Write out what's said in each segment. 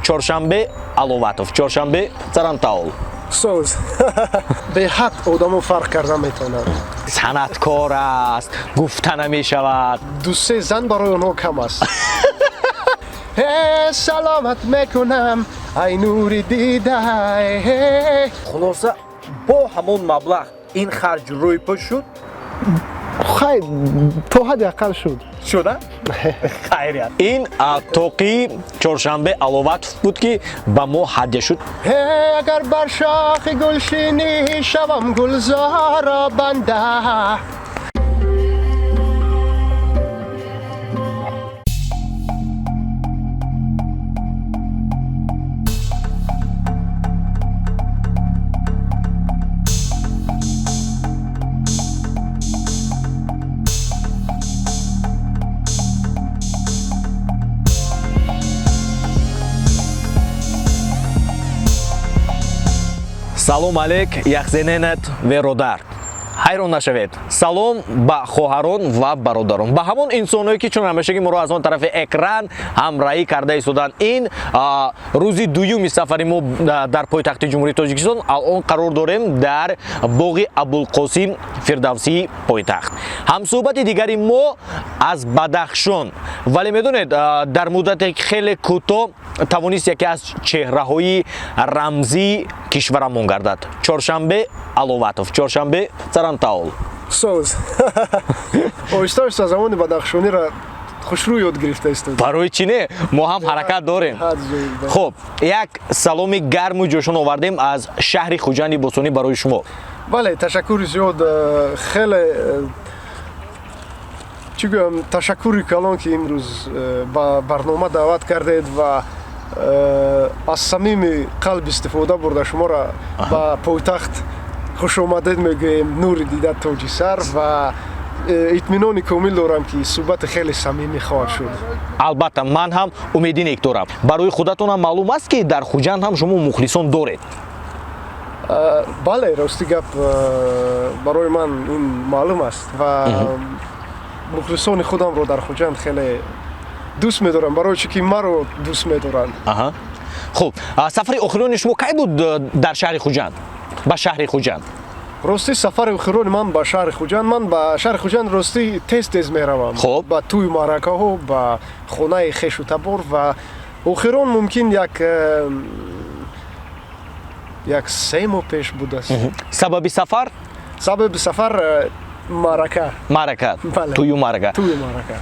Чоршанбе Аловатов, Чоршанбе Царантаул. Соз. Беҳад одамо фарқ карда метавонанд. Санъаткор аст, гуфта намешавад. Ду-се зан барои онҳо кам аст. Саломат мекунам, ай нури дида. Хулоса, бо ҳамон маблағ ин харҷ рӯйпӯш шуд? Хай, то ҳадди ақал шуд. Шуда? Хайрият. Ин тоқи Чоршанбе Аловатов буд, ки ба мо ҳадя шуд. Агар бар шохи гулшинӣ шавам гулзоро банда. Салом алейк, яхзененет веродар. Ҳайрон нашавед. Салом ба хоҳарон ва бародарон, ба ҳамон инсонҳое, ки чун ҳамешагӣ моро аз он тарафи экран ҳамраҳӣ карда истоданд. Ин рӯзи дуюми сафари мо дар пойтахти Ҷумҳурии Тоҷикистон. Алон қарор дорем дар боғи Абулқосим Фирдавсии пойтахт. Ҳамсӯҳбати дигари мо аз Бадахшон, вале медонед, дар муддати хеле кӯтоҳ тавонист яке аз чеҳраҳои рамзии кишварамон гардад. Чоршанбе Аловатов, Чоршанбе Царантаул. Соз. Оҳиста оҳиста замони бадахшониро хушрӯ ёд гирифта истод. Барои чӣ не, мо ҳам ҳаракат дорем. Хуб, як саломи гарму ҷӯшон овардем аз шаҳри Хуҷанди бостонӣ барои шумо. Бале, ташаккури зиёд, хеле чӣ гӯям, ташаккури калон, ки имрӯз ба барнома даъват кардед ва аз самими қалб истифода бурда шуморо ба пойтахт хушомадед мегӯем. Нури дида, тоҷи сар, ва итминони комил дорам, ки суҳбати хеле самимӣ хоҳад шуд. Албатта, ман ҳам умеди нек дорам. Барои худатонам маълум аст, ки дар Хуҷанд ҳам шумо мухлисон доред. Бале, рости гап, барои ман ин маълум аст ва мухлисони худамро дар Хуҷанд хеле дӯст медорам, барои чӣ ки маро дӯст медоранд. Хуб, сафари охирони шумо кай буд дар шаҳри Хуҷанд, ба шаҳри Хуҷанд? Ростӣ, сафари охирони ман ба шаҳри Хуҷанд, ман ба шаҳри Хуҷанд, ростӣ, тез тез меравам. Ба тӯи маъракаҳо, ба хонаи хешу табор, ва охирон мумкин як 3 моҳ пеш будааст. Сабаби сафар? Сабаби сафар маърака. Маърака, тӯю маърака. Тӯю маърака.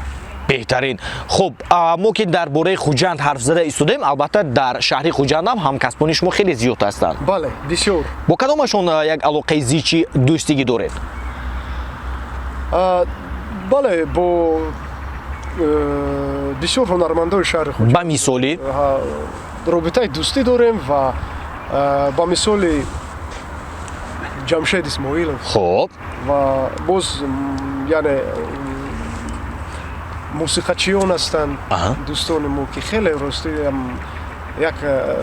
Беҳтарин. Хуб, мо ки дар бораи Хуҷанд ҳарф зада истодем, албатта, дар шаҳри Хуҷанд ҳам ҳамкасбони шумо хеле зиёд ҳастанд. Бале, бисёр. Бо кадомашон як алоқаи зичи дӯстигӣ доред? Бале, бо бисёр ҳунармандои шаҳри Хуҷанд. Ба мисоли? Робитаи дӯстӣ дорем ва ба мисоли Ҷамшед Исмоилов. Ва боз, яъне, мусиқачиён ҳастанд, дӯстони мо, ки хеле, ростӣ, як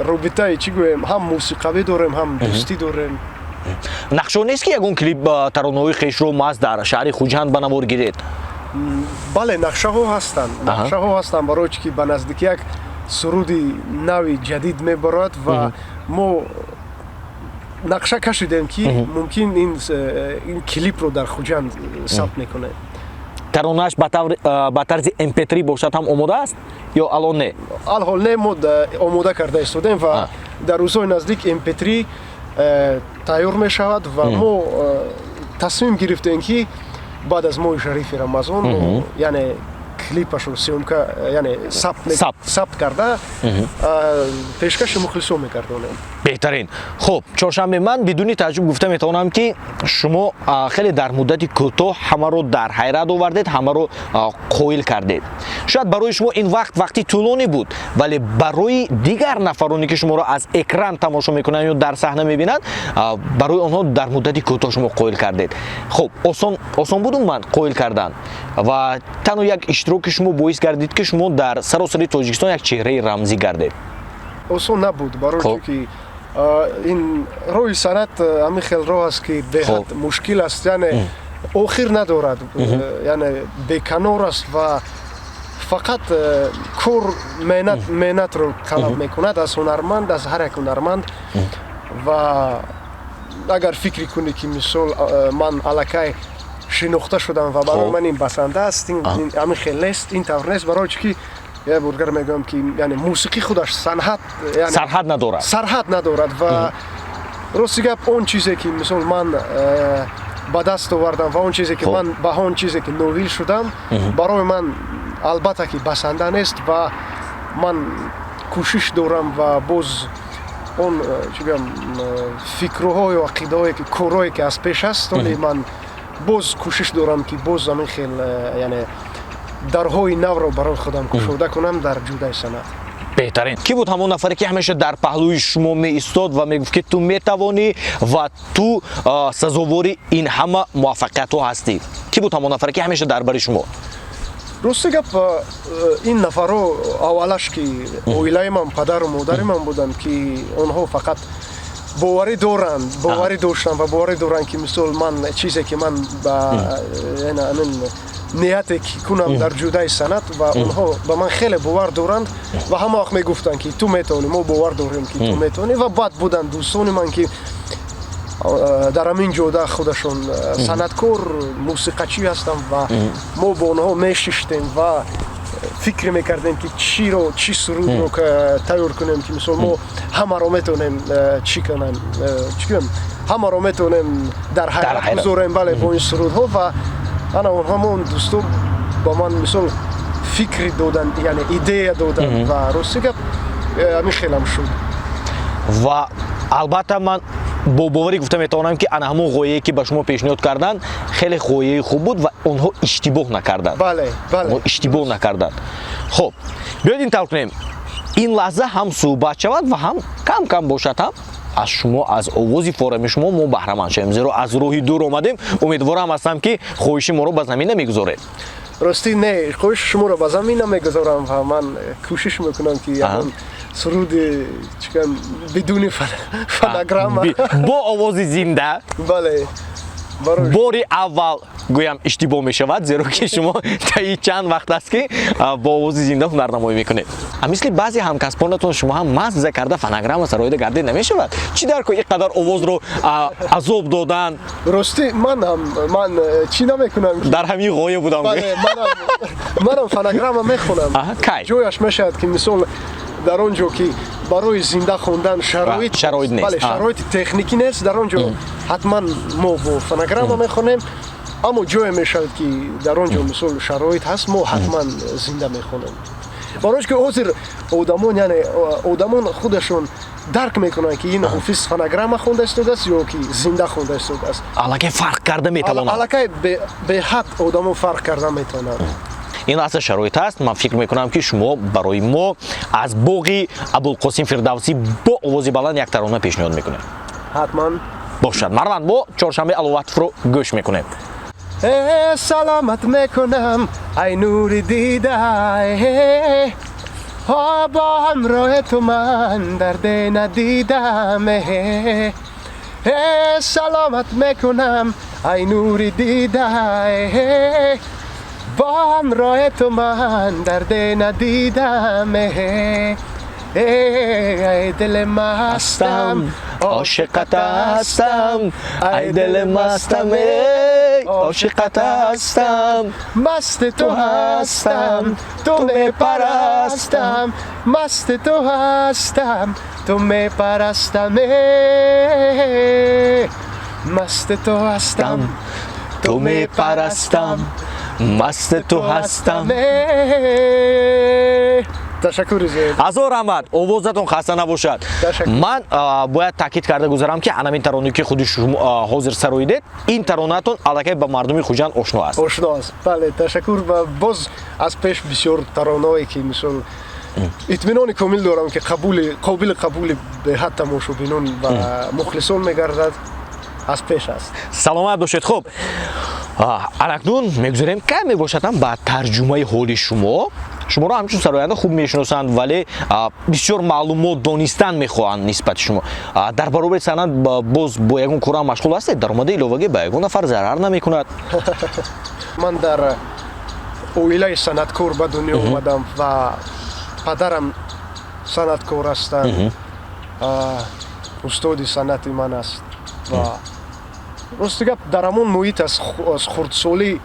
робитаи, чӣ гӯем, ҳам мусиқавӣ дорем, ҳам дӯстӣ дорем. Нақшо нест, ки ягон клип таронаҳои хешро маҳз дар шаҳри Хуҷанд ба навор гиред? Бале, нақшаҳо ҳастанд, нақшаҳо ҳастанд, барои чӣ ки ба наздикӣ як суруди нави ҷадид мебарад ва мо нақша кашидем, ки мумкин ин клипро дар Хуҷанд сабт мекунем. Таронааш ба тарзи mp3 бошад ҳам омода аст ё алон не? Алҳол не, мо омода карда истодем ва дар рӯзҳои наздик mp3 тайёр мешавад ва мо тасмим гирифтем, ки баъд аз моҳи шарифи Рамазон, яъне, клипашро съёмка, яъне сабт карда, пешкаши мухлисон мекардонем. Беҳтарин. Хуб, Чоршанбе, ман бидуни тааҷҷуб гуфта метавонам, ки шумо хеле дар муддати кӯтоҳ ҳамаро дар ҳайрат овардед, ҳамаро қоил кардед. Шояд барои шумо ин вақт вақти тӯлонӣ буд, вале барои дигар нафароне, ки шуморо аз экран тамошо мекунанд ё дар саҳна мебинанд, барои онҳо дар муддати кӯтоҳ шумо қоил кардед. Хуб, осон буд умуман қоил кардан ва танҳо як иштироки шумо боис гардид, ки шумо дар саросари Тоҷикистон як чеҳраи рамзӣ гардед? Осон набуд, барои ки ин роҳи санъат ҳамин хел роҳ аст, ки беҳад мушкил аст, яъне охир надорад, яъне беканор аст ва Фақат кор, меҳнатро талаб мекунад аз ҳунарманд, аз ҳар як ҳунарманд. Ва агар фикр кунӣ, ки мисол ман аллакай шинохта шудам ва барои ман ин басанда аст, ҳамин хел нест, ин тавр нест. Барои чӣ ки як боргар мегӯям, ки яъне мусиқӣ худаш санъат сарҳад надорад. Сарҳад надорад. Ва рости гап, он чизе ки мисол ман ба даст овардам ва он чизе ки ман ба он чизе ки ноил шудам, барои ман албатта ки басанда нест. Ва ман кӯшиш дорам ва боз он чӣ гӯям, фикрҳою ақидаҳое ки, корҳое ки аз пеш аст, оне ман боз кӯшиш дорам, ки боз ҳамин хел яъне дарҳои навро барои худам кушода кунам дар ҷудаи санъат. Беҳтарин. Кӣ буд ҳамон нафаре, ки ҳамеша дар паҳлӯи шумо меистод ва мегуфт, ки ту метавонӣ ва ту сазовори ин ҳама муваффақиятҳо ҳастӣ? Кӣ буд ҳамон нафаре, ки ҳамеша дар бари шумо? Рости гап, ин нафарҳо аввалаш ки оилаи ман, падару модари ман буданд, ки онҳо фақат боварӣ доранд, боварӣ доштанд ва боварӣ доранд, ки мисол ман чизе ки ман ба амин нияте ки кунам дар ҷудаи санъат. Ва онҳо ба ман хеле бовар доранд ва ҳама вақт мегуфтанд, ки ту метавонӣ, мо бовар дорем, ки ту метавонӣ. Ва баъд буданд дӯстони ман, ки дар ҳамин ҷода худашон санъаткор, мусиқачӣ ҳастанд ва мо бо онҳо мешиштем ва фикр мекардем, ки чиро, чӣ сурудро тайёр кунем, ки мисол мо ҳамаро метавонем чӣ кунем, чӣ кунем, ҳамаро метавонем дар ҳайрат гузорем, бале, бо ин сурудҳо. Ва ана онҳо, ҳамон дӯсто ба ман мисол фикри доданд, яъне идея доданд. Ва рости гап, ҳамин хелам шуд. Ва албатта ман бо боварӣ гуфта метавонам, ки ана ҳамон ғояе, ки ба шумо пешниҳод карданд, хеле ғояи хуб буд ва онҳо иштибоҳ накарданд. Бале, бале. Иштибоҳ накарданд. Хуб, биёед ин тавр кунем: ин лаҳза ҳам суҳбат шавад ва ҳам кам кам бошад ҳам аз шумо, аз овози форами шумо мо баҳраманд шавем, зеро аз роҳи дур омадем. Умедворам ҳастам, ки хоҳиши моро ба замин намегузоред. Ростӣ не, хоҳиши шуморо ба замин намегузорам ва ман кӯшиш мекунам, ки ягон суруди чикам бидуни фонограмма. Бо овози зинда. Бале. Бори аввал гӯям иштибоҳ мешавад, зеро ки шумо таи чанд вақт аст, ки бо овози зинда ҳунарнамоӣ мекунед. Мисли баъзе ҳамкасбонатон шумо ҳам мазза карда фонограмма сароида гардид намешавад? Чӣ дар ко ин қадар овозро азоб додан? Ростӣ манам ман чӣ намекунам. Дар ҳамин ғоя будам. Манам фонограмма мехонам. Кай? Ҷояш мешавад, ки мисол дар он ҷо ки барои зинда хондан шароит шароит нест. Бале, шароити техникӣ нест, дар он ҷо ҳатман мо бо фонограмма мехонем. Аммо ҷое мешавад, ки дар он ҷо мисол шароит ҳаст, мо ҳатман зинда мехонем, барои ки ҳозир одамон, яъне одамон худашон дарк мекунанд, ки ин ҳофиз фонограмма хонда истодааст ё ки зинда хонда истодааст. Аллакай фарқ карда метавонанд. Аллакай беҳад одамо фарқ карда метавонанд. Ин лаҳза шароит аст. Ман фикр мекунам, ки шумо барои мо аз боғи Абулқосим Фирдавсӣ бо овози баланд як тарона пешниҳод мекунем. Ҳатман. Бошад, марҳамат, мо Чоршанбе Аловатовро гӯш мекунем. Саломат мекунам, ай нури дида, бо ҳамроҳи ту ман дарде надидам. Саломат мекунам, ай нури дида, бо ҳамроҳи ту ман дарде надидам. Ай дили мастам, ошиқат ҳастам, ай дили мастам, ошиқат ҳастам. Масти ту ҳастам, ту мепарастам, масти ту ҳастам, ту мепарастам, масти ту ҳастам, ту мепарастам, масти ту ҳастам. Ташаккури зиёд. Ҳазор раҳмат, овозатон хаста набошад. Ман бояд таъкид карда гузарам, ки анамин таронае, ки худи шумо ҳозир сароидед, ин таронаатон аллакай ба мардуми Хуҷанд ошно аст. Ошно аст, бале, ташаккур. Ва боз аз пеш бисёр таронаое, ки мисол итминони комил дорам, ки қобили қабули беҳад тамошобинон ва мухлисон мегардад, аз пеш аст. Саломат бошед. Хуб, анакнун мегузарем кай мебошад ҳам ба тарҷумаи ҳоли шумо. Шуморо ҳамчун сароянда хуб мешиносанд, вале бисёр маълумот донистан мехоҳанд нисбати шумо. Дар баробари санъат боз бо ягон корам машғул ҳастед? Даромади иловагӣ ба ягон нафар зарар намекунад. Ман дар Оилаи санъаткор ба дунё омадам ва падарам санъаткор ҳастанд, устоди санъати ман аст. Ва рости гап, дар ҳамон муҳит аз хурдсолӣ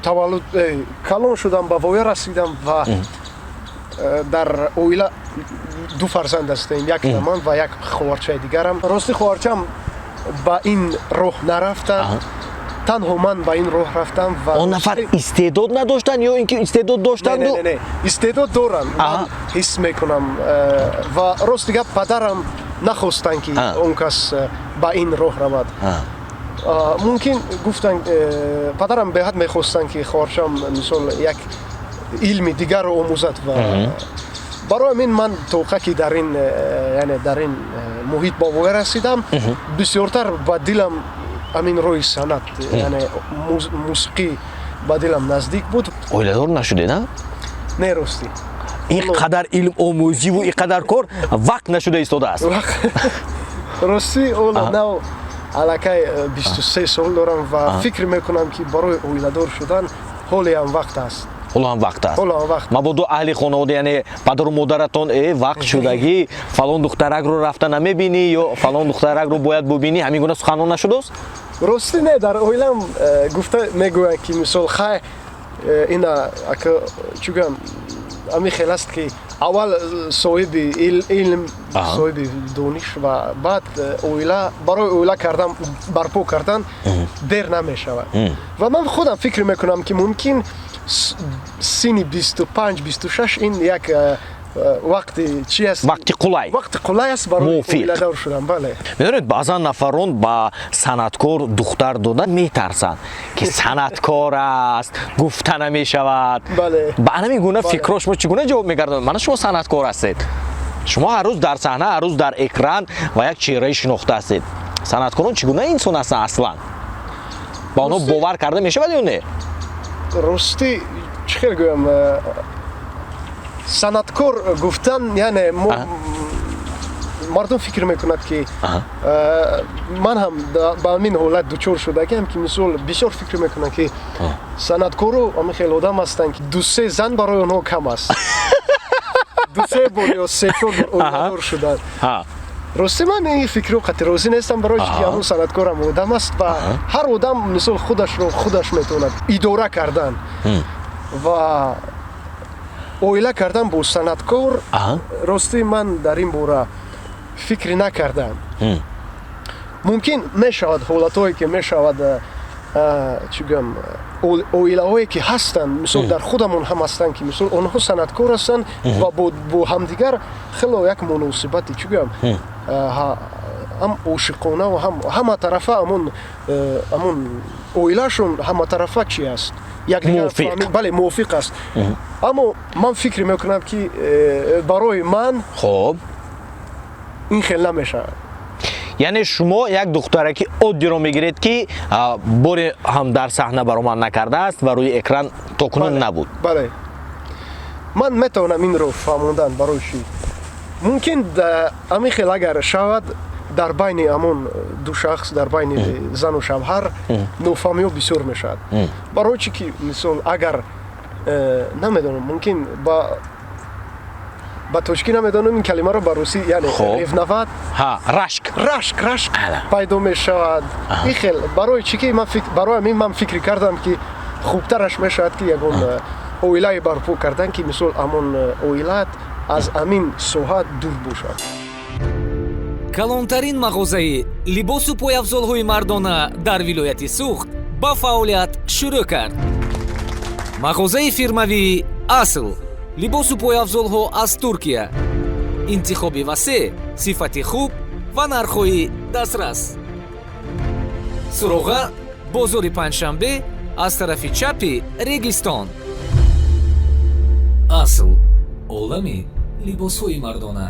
таваллуд, калон шудам, ба воя расидам ва дар оила ду фарзанд ҳастем: як ман ва як хоҳарчаи дигарам. Рости, хоҳарчаам ба ин роҳ нарафтанд, танҳо ман ба ин роҳ рафтам. Ва Он нафар истеъдод надоштанд ё ин ки истеъдод доштанд? Не, истеъдод доранд, ман ҳис мекунам. Ва рости гап, падарам нахостанд, ки он кас ба ин роҳ равад. Мумкин, гуфтанд, падарам беҳад мехостанд, ки хоҳарчам, мисол, як илми дигарро омӯзад. Ва барои ҳамин ман тоқа ки дар ин, яъне дар ин муҳит ба воя расидам, бисёртар ба дилам ҳамин роҳи санъат, яъне мусиқӣ ба дилам наздик буд. Оиладор нашудед, а? Не, ростӣ. Ин қадар илм омӯзиву ин қадар кор, вақт нашуда истодааст? Ростӣ, ҳоло нав аллакай 23 сол дорам ва фикр мекунам, ки барои оиладор шудан ҳоле ҳам вақт аст. Ҳоло ҳам вақт аст. Ҳоло ҳам вақт. Мабодо аҳли хонавода, яъне падару модаратон: «Э, вақт шудагӣ, фалон духтаракро рафта намебинӣ ё фалон духтаракро бояд бубинӣ», ҳамин гуна суханон нашудааст? Ростӣ, не. Дар оилам гуфта мегӯянд, ки мисол, хай, ина ака, чӣ гӯям, ҳамин хел аст, ки аввал соҳиби илм, соҳиби дониш ва баъд оила. Барои оила кардан, барпо кардан дер намешавад. Ва ман худам фикр мекунам, ки мумкин синни 25, 26 ин як вақти чи аст? Вақти қулай. Вақти қулай аст барои оиладор шудан, бале. Медонед, баъзан нафарон ба санъаткор духтар додан метарсанд, ки санъаткор аст, гуфта намешавад. Ба ҳамин гуна фикрро шумо чӣ гуна ҷавоб мегардонед? Мана, шумо санъаткор ҳастед, шумо ҳар рӯз дар саҳна, ҳар рӯз дар экран ва як чеҳраи шинохта ҳастед. Санъаткорон чӣ гуна инсон ҳастанд аслан? Ба онҳо бовар карда мешавад ё не? Ростӣ, чӣ хел гӯям, санъаткор гуфтан, яъне мо мардум фикр мекунад, ки ман ҳам ба ҳамин ҳолат дучор шудагиам, ки мисол, бисёр фикр мекунанд, ки санъаткору ҳамин хел одам ҳастанд, ки ду-се зан барои онҳо кам аст, ду-се бор ё се-чор бор оиладор шуданд. Ростӣ, ман ин фикрро қатъи розӣ нестам, барои ки ҳамун санъаткорам одам аст ва ҳар одам, мисол, худашро худаш метавонад идора кардан. Ва оила кардан бо санъаткор, ростӣ, ман дар ин бора фикр накардам. Мумкин мешавад ҳолатҳое, ки мешавад, чӣ гӯям, оилаҳое ки ҳастанд, мисол, дар худамон ҳам ҳастанд, ки мисол, онҳо санъаткор ҳастанд ва бо ҳамдигар хело як муносибати, чӣ гӯям, ҳам ошиқона ва ҳам ҳаматарафа, ҳамон оилаашон ҳаматарафа чи аст. Бале, мувофиқ аст. Аммо ман фикр мекунам, ки барои ман ин хел намешавад. Яъне шумо як духтараки оддиро мегиред, ки боре ҳам дар саҳна баромад накардааст ва рӯи экран то кунун набуд? Бале, ман метавонам инро фаҳмондан, барои чӣ мумкин ҳамин хел агар шавад, дар байни ҳамон ду шахс, дар байни зану шавҳар нофаҳмиҳо бисёр мешавад. Барои чӣ ки, мисол, агар намедонам, мумкин ба тоҷикӣ намедонам ин калимаро, ба русӣ, яъне ревновать. Рашк. Рашк пайдо мешавад. Ин хел барои чӣ ки барои ҳамин ман фикр кардам, ки хубтараш мешавад, ки ягон оилае барпо кардан, ки мисол, ҳамон оилаат аз ҳамин соҳа дур бошад. Калонтарин мағозаи либосу пойафзолҳои мардона дар вилояти Суғд ба фаъолият шурӯъ кард. Мағозаи фирмавии «Асл». Либосу пойафзолҳо аз Туркия, интихоби васеъ, сифати хуб ва нархҳои дастрас. Суроға: бозори Панҷшанбе, аз тарафи чапи Регистон. «Асл» — олами либосҳои мардона.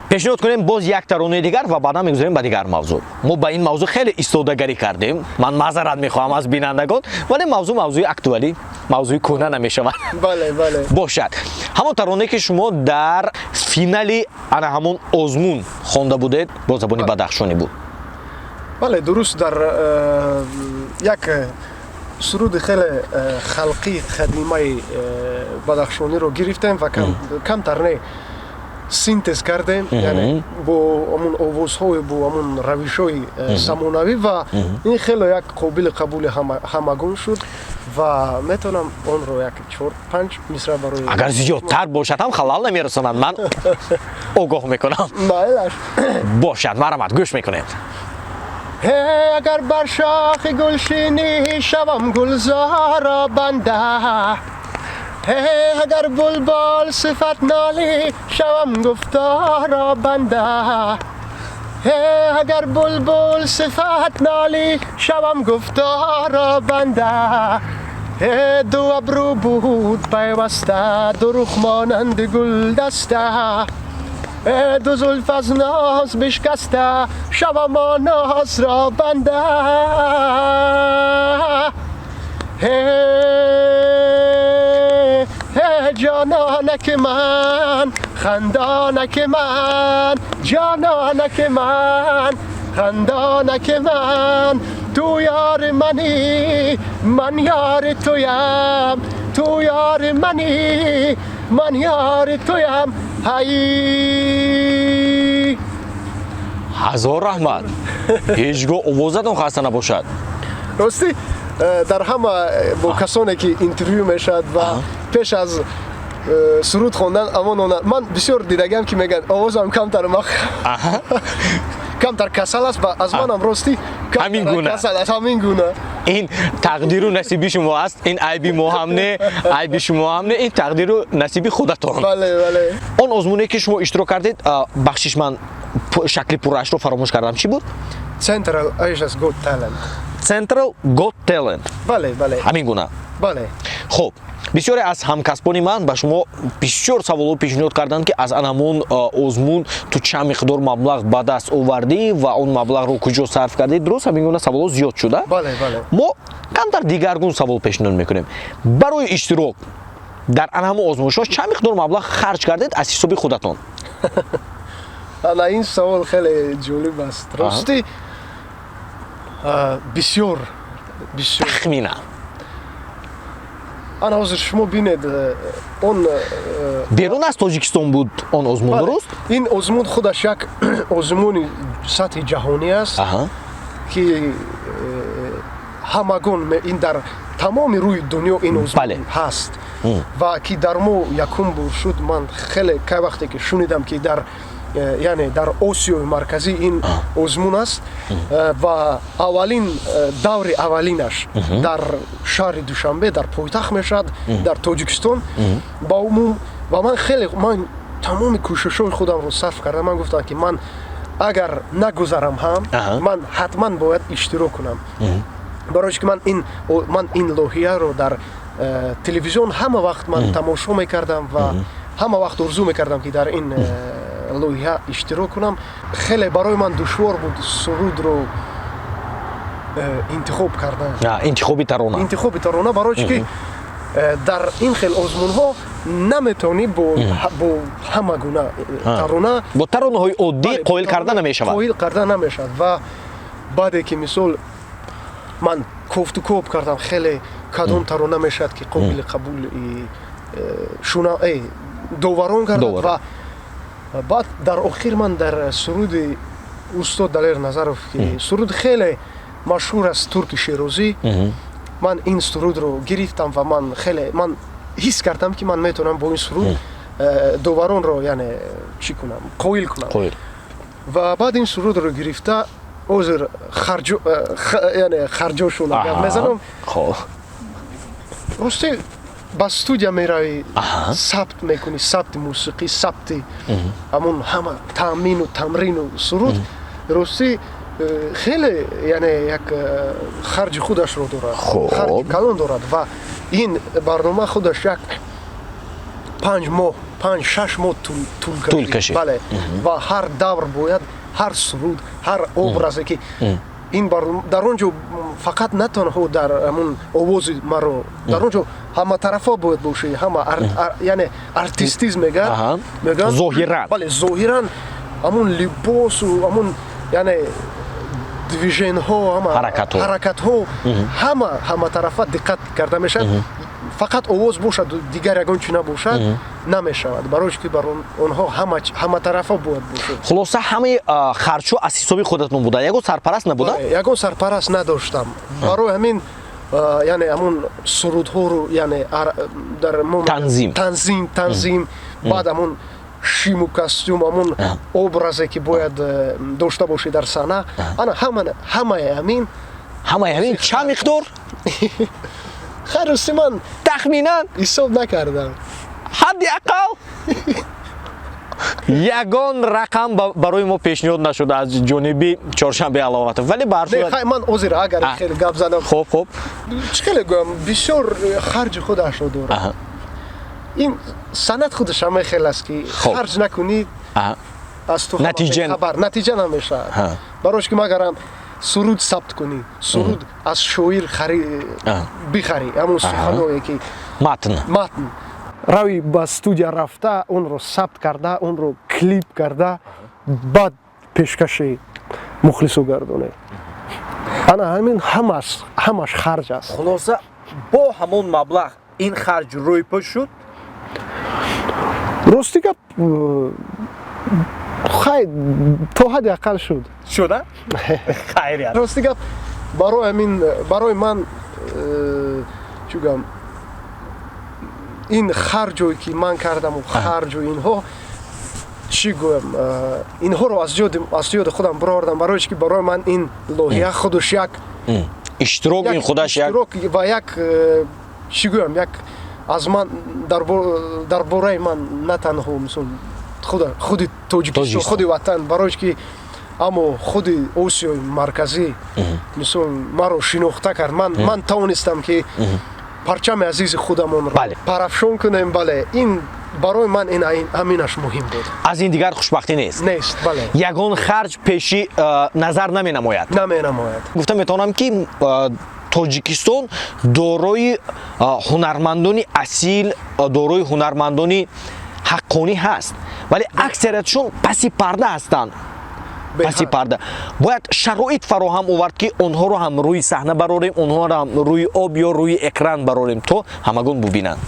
Пешниҳод кунем боз як таронаи дигар ва баъдан мегузарем ба дигар мавзӯъ. Мо ба ин мавзӯъ хеле истодагарӣ кардем, ман маъзарат мехоҳам аз бинандагон, вале мавзӯъ мавзӯи актуалӣ, мавзӯи кӯҳна намешавад. Бале, бале. Бошад, ҳамон таронае, ки шумо дар финали ана ҳамон озмун хонда будед, бо забони бадахшонӣ буд. Бале, дуруст. Дар як Суруди хеле халқии қадимаи бадахшониро гирифтем ва камтар не, синтез кардем, яъне бо ҳамун овозҳою бо ҳамун равишҳои замонавӣ, ва ин хеле як қобили қабули ҳамагон шуд ва метавонам онро як чор панҷ мисра барои Агар зиёдтар бошад ҳам, халал намерасонанд, ман огоҳ мекунам. Майлаш. Бошад, марҳамат, гӯш мекунем. Агар бар шохи гул шинӣ, шавам гулзоро банда. Агар булбул сифат нолӣ, шавам гуфторо банда. Агар булбул сифат нолӣ, шавам гуфторо банда. Ду абрӯ буд пайваста, ду рух монанди гулдаста, ду зулф аз ноз бишкаста, шавам он нозро банда. Ҷононаки ман, хандонаки ман, ҷононаки ман, хандонаки ман, ту ёри манӣ, ман ёри туям, ту ёри манӣ, ман ёри туям, ҳай. Ҳазор раҳмат, ҳеҷ гоҳ овозатон хаста набошад. Ростӣ, дар ҳама бо касоне ки интервю мешавад ва пеш аз суруд хондан, амон ман бисёр дидагиам, ки мегӯянд, овозам камтар камтар касал аст, ва аз манам, ростӣ, ҳамин гуна. Касал аст, ҳамин гуна. Ин тақдиру насиби шумо аст, ин айби мо ҳам не, айби шумо ҳам не, ин тақдиру насиби худатон. Бале, бале. Он озмуне, ки шумо иштирок кардед, бахшиш, ман шакли пурраашро фаромӯш кардам, чӣ буд? Central Asia's Got Talent. Central Got Talent. Бале, бале. Ҳамин гуна. Бале. Хуб, бисёре аз ҳамкасбони ман ба шумо бисёр саволҳо пешниҳод карданд, ки аз анамон озмун ту чанд миқдор маблағ ба даст овардӣ ва он маблағро куҷо сарф кардӣ. Дуруст, ҳамин гуна саволҳо зиёд шуда. Бале, бале. Мо камтар дигаргун савол пешниҳод мекунем: барои иштирок дар ана ҳамон озмун шумо чанд миқдор маблағ харҷ кардед аз ҳисоби худатон? Ана ин савол хеле ҷолиб аст, ростӣ, бисёр, бисёр. Тахмина. Ана ҳозир шумо бинед, он Берун аз Тоҷикистон буд он озмун, дуруст? Ин озмун худаш як озмуни сатҳи ҷаҳонӣ аст, ки ҳамагон ин дар тамоми рӯи дунё ин озмун ҳаст ва ки дар мо якум бор шуд. Ман хеле кай вақте ки шунидам, ки дар яъне дар Осиёи Марказӣ ин озмун аст ва аввалин даври аввалинаш дар шаҳри Душанбе, дар пойтахт мешавад, дар Тоҷикистон ба умум, ва ман хеле, ман тамоми кӯшишҳои худамро сарф кардам. Ман гуфтам, ки ман агар нагузарам ҳам, ман ҳатман бояд иштирок кунам, барои ки ман ин лоиҳаро дар телевизион ҳама вақт ман тамошо мекардам ва ҳама вақт орзу мекардам, ки дар ин лоиҳа иштирок кунам. Хеле барои ман душвор буд сурудро интихоб кардан. Интихоби тарона. Интихоби тарона, барои чи ки дар ин хел озмунҳо наметавонӣ бо ҳама гуна тарона. Бо таронаҳои оддӣ қоил карда намешавад. Қоил карда намешавад. Ва баъде ки, мисол, ман кофту коб кардам хеле, кадом тарона мешавад, ки қобили қабули шуна доварон кардад, ва баъд дар охир ман дар суруди устод Далер Назаров, ки суруд хеле машҳур аст, «Турки Шерозӣ», ман ин сурудро гирифтам ва ман хеле, ман ҳис кардам, ки ман метавонам бо ин суруд доваронро, яъне, чӣ кунам, қоил кунам. Ва баъд ин сурудро гирифта, ҳозир яъне харҷошона гап мезанам. Ростӣ, ба студия меравӣ, сабт мекунӣ, сабти мусиқӣ, сабти ҳамон ҳама таъмину тамрину суруд, ростӣ, хеле, яъне, як харҷи худашро дорад, харҷи калон дорад. Ва ин барнома худаш як 5 моҳ, 5-6 моҳ тӯл кашид. Бале, ва ҳар давр бояд ҳар суруд, ҳар образе, ки ин дар он ҷо фақат на танҳо дар ҳамун овози маро, дар он ҷо ҳаматарафа бояд бошӣ, ҳама, яъне артистизм мегӯяд. Зоҳиран. Бале, зоҳиран, ҳамун либосу ҳамун, яъне Движение ҳо, ҳама ҳаракатҳо, ҳама ҳаматарафа диққат карда мешавад. Фақат овоз бошад, дигар ягон чи набошад, намешавад, барои ки бар онҳо ҳаматарафа бояд бошад. Хулоса, ҳамаи харҷҳо аз ҳисоби худатон буда, ягон сарпараст набуда? Ягон сарпараст надоштам. Барои ҳамин, яъне, ҳамун сурудҳоро, яъне, дар танзим. Танзим, баъд ҳамун шиму костюм, ҳамун образе, ки бояд дошта бошӣ дар саҳна, ана ҳамаи ҳамин. Ҳамаи ҳамин чанд миқдор? Хайр, рости, ман тахминан ҳисоб накардам. Ҳадди ақал ягон рақам барои мо пешниҳод нашуда аз ҷониби Чоршанбе Аловатов, вале ба ҳар ман озир агар хеле гап занам, хоб хоб чӣ хеле гӯям, бисёр харҷи худашро дорад ин санъат. Худаш ҳамаи хел аст, ки харҷ накунӣ, аз ту хабар, натиҷа намешавад. Барои ки магарам суруд сабт кунӣ, суруд аз шоир бихарӣ, ҳамон суханое ки матн. Матн, рави ба студия рафта, онро сабт карда, онро клип карда, баъд пешкаши мухлису гардонед, ана ҳамин ҳамаш харҷ аст. Хулоса, бо ҳамон маблағ ин харҷ рӯйпӯш шуд? Рости гап, хай, то ҳадди ақал шуд. Шуда, хайрият. Рости гап, барои ҳамин, барои ман, чӣ гӯям, ин харҷое ки ман кардаму харҷу инҳо, чӣ гӯям, инҳоро аз ёди худам бировардам, барои ки барои ман ин лоиҳа худаш як иштирок, ин худаш як иштирок ва як, чӣ гӯям, як аз ман, дар бораи ман на танҳо, мисол, худи Тоҷикистон, худи ватан, барои ки аммо худи Осиёи Марказӣ, мисол, маро шинохта кард. Ман тавонистам, ки парчами азизи худамонро парафшон кунем. Бале, ин барои ман ин ҳаминаш муҳим буд. Аз ин дигар хушбахтӣ нест. Нест, бале. Ягон харҷ пеши назар наменамояд. Наменамояд. Гуфта метавонам, ки Тоҷикистон дорои ҳунармандони асил, дорои ҳунармандони ҳаққонӣ ҳаст, вале аксариятшон паси парда ҳастанд. Паси парда. Бояд шароит фароҳам овард, ки онҳоро ҳам рӯи саҳна барорем, онҳоро ҳам рӯи об ё рӯи экран барорем, то ҳамагон бубинанд.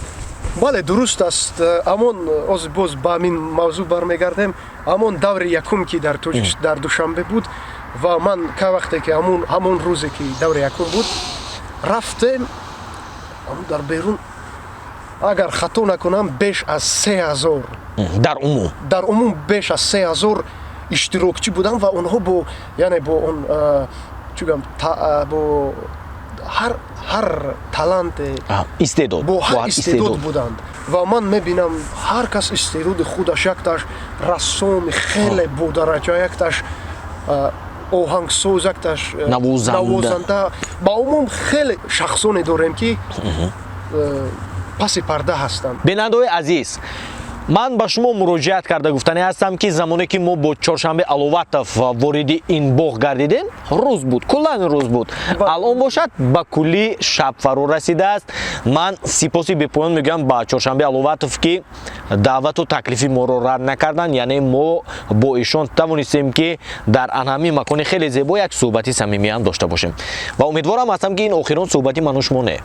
Бале, дуруст аст. Амон оз боз ба ҳамин мавзӯъ бармегардем. Ҳамон даври якум, ки дар Тоҷик, дар Душанбе буд, ва ман ка вақте ки ҳамон рӯзе ки даври якум буд, рафтем, дар берун, агар хато накунам, беш аз 3000. Дар умум. Дар умум беш аз 3000 иштирокчӣ буданд ва онҳо бо, яъне, бо он, чӣ гӯям, бо ҳар таланте, истеъдод. Бо ҳар истеъдод буданд. Ва ман мебинам, ҳар кас истеъдоди худаш: якташ рассоми хеле бодараҷа, якташ оҳангсоз, якташ навозанда. Ба умум хеле шахсоне дорем, ки паси парда ҳастанд. Бинандаои азиз, ман ба шумо муроҷиат карда гуфтанӣ ҳастам, ки замоне ки мо бо Чоршанбе Аловатов вориди ин боғ гардидем, рӯз буд, куллан рӯз буд. Алон бошад, ба куллӣ шаб фаро расидааст. Ман сипоси бепоён мегӯям ба Чоршанбе Аловатов, ки даъвату таклифи моро рад накарданд. Яъне мо бо ишон тавонистем, ки дар анҳамин макони хеле зебо як суҳбати самимиам дошта бошем, ва умедворам ҳастам, ки ин охирон суҳбати ману шумо не.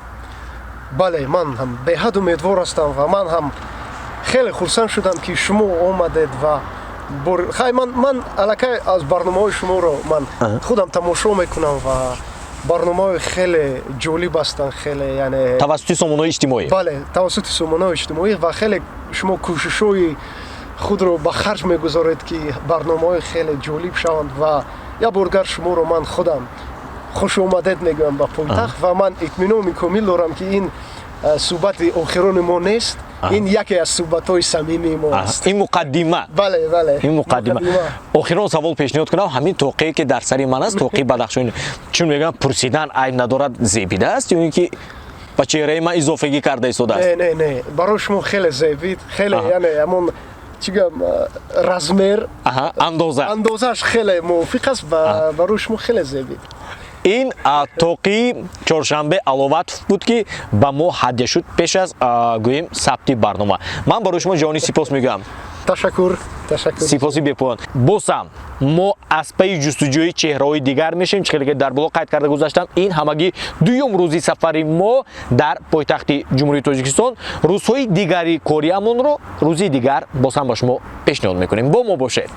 Бале, ман ҳам беҳад умедвор ҳастам ва ман ҳам хеле хурсанд шудам, ки шумо омадед. Ва хай, ман аллакай аз барномаҳои шуморо ман худам тамошо мекунам ва барномаҳои хеле ҷолиб ҳастанд, хеле, яъне Тавассути сомонаҳои иҷтимоӣ. Бале, тавассути сомонаҳои иҷтимоӣ. Ва хеле шумо кӯшишҳои худро ба харҷ мегузоред, ки барномаҳои хеле ҷолиб шаванд. Ва як боргар шуморо ман худам хушомадед мегӯям ба пойтахт ва ман итминони комил дорам, ки ин суҳбати охирони мо нест, ин яке аз суҳбатҳои самимии мо аст. Ин муқаддима. Бале. Ин муқаддима. Охирон савол пешниҳод кунам. Ҳамин тоқие, ки дар сари ман аст, тоқи бадахшони, чун мегӯям, пурсидан айб надорад, зебидааст ё ин ки ба чеҳраи ман изофагӣ карда истодааст? Не, не, не, барои шумо хеле зебид, хеле, яъне ҳамон, чӣ гӯям, размер, андоза. Андозааш хеле мувофиқ аст ва барои шумо хеле зебид. Ин тоқи Чоршанбе Аловатов буд, ки ба мо ҳадя шуд пеш аз гӯем, сабти барнома. Ман барои шумо ҷони сипос мегӯям. Ташаккур, ташаккур. Сипоси бепоён. Боз ҳам мо аз пайи ҷустуҷӯи чеҳраҳои дигар мешем. Чӣ хеле ки дар боло қайд карда гузаштам, ин ҳамагӣ дуюм рӯзи сафари мо дар пойтахти Ҷумҳурии Тоҷикистон. Рӯзҳои дигари кориамонро рӯзи дигар боз ҳам ба шумо пешниҳод мекунем. Бо мо бошед.